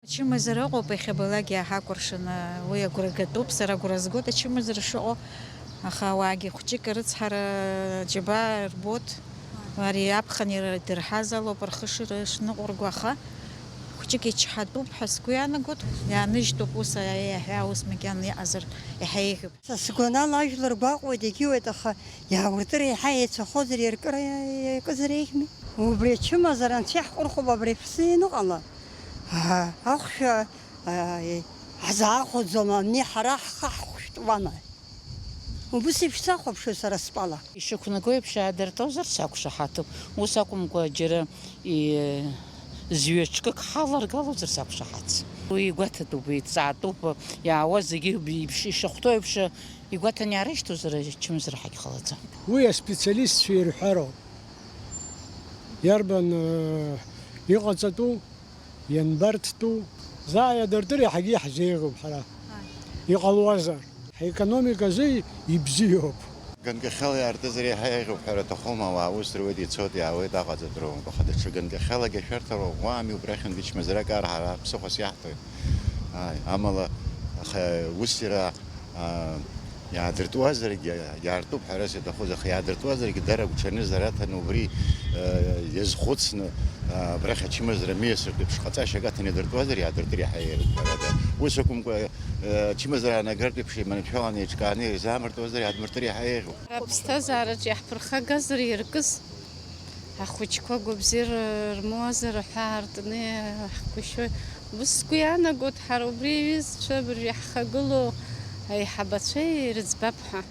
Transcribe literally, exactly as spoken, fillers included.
Ачымазара ыҟоуп, иахьабалак иааҳакәыршаны, уи агәра гатәуп, сара агәра згоит ачымазара шыҟоу, аха ауаагьы хәҷык арыцҳара џьабаа рбоит, ари аԥхын ирдырҳаз алоуп рхы шыршныҟәырго, аха хәҷык ичҳатәуп ҳәа сгәы иаанагоит, иааныжьтәуп ус, аиаҳәа аус макьана иҟазар иаҳа еиӷьуп. Са сгәанала, ажәлар гәаҟуеит, егьиуеит, аха иаауртыр еиҳа еицәахозар, иаркыр иакызар еиӷьми? Убри ачымазара анцәа иаҳҟәырхуп абри аԥсы ианыҟала. Аа, ахәшәа, аа, ҳзаахәаӡом, ани ҳара ҳхы ҳхәшәтәуама? Убыс ишәсахәаԥшуеит сара стәала. Ишықәнаго еиԥш иаадыртәозар сақәшаҳаҭуп. Ус акәымкәа, џьара, и-, зҩа ҽкык ҳаларгалозар сақәшаҳаҭ. Уи игәаҭатәуп, уи иҭҵаатәуп, иаауа зегьы ишахәҭоу еиԥш игәаҭаны иаарышьҭуазар, ачымазара ҳагьҟалаӡом. Уи аспециалистцәа ирҳәароуп. Иарбан, э, иҟаҵатәу, ианбарҭтәу, заа иадыртыр иаҳагьы иаҳзеиӷьуп ҳара. Иҟалуазар, ҳекономика азы ибзиоуп. Ганкахьала иаартызар иаҳа еиӷьуп ҳәа рҭахума, ауаа аус руеит, ицоит, иаауеит, аҟаҵатәроуп, аха даҽа ганкахьалагьы ашәарҭара ӷәӷәами, убрахьынтәи чмазарак ар ҳара ҳаԥсыхәас иаҳҭоит. Ааи, амала, аха ус иара, аа, иаадыртуазаргьы, иаартуп ҳәарас иаҭахуз, аха иаадыртуазаргьы дара агәҽанызар аҭаны убри, э, иазхәыцны, э, абрахь ачымазара миасыртә еиԥш ҟаҵашьак аҭаны иадыртуазар, иаадыртыр иаҳа еиӷьуп, ҳәарада. Ус акәымкәа, э, ачымазара анагартә еиԥш иманшәаланы еиҿкааны ирзаамыртуазар, иаадмыртыр иаҳа еиӷьуп. Аԥсҭазаараҿ иаҳԥырхагазар иркыз, ахәыҷқәа гәабзиара рмоуазар ҳәа аартны иаҳгәышьоит. Ус сгәы иаанагоит, ҳара убри аҩызцәа абыржә иаҳхагылоу аиҳабацәеи ирыӡбап ҳәа.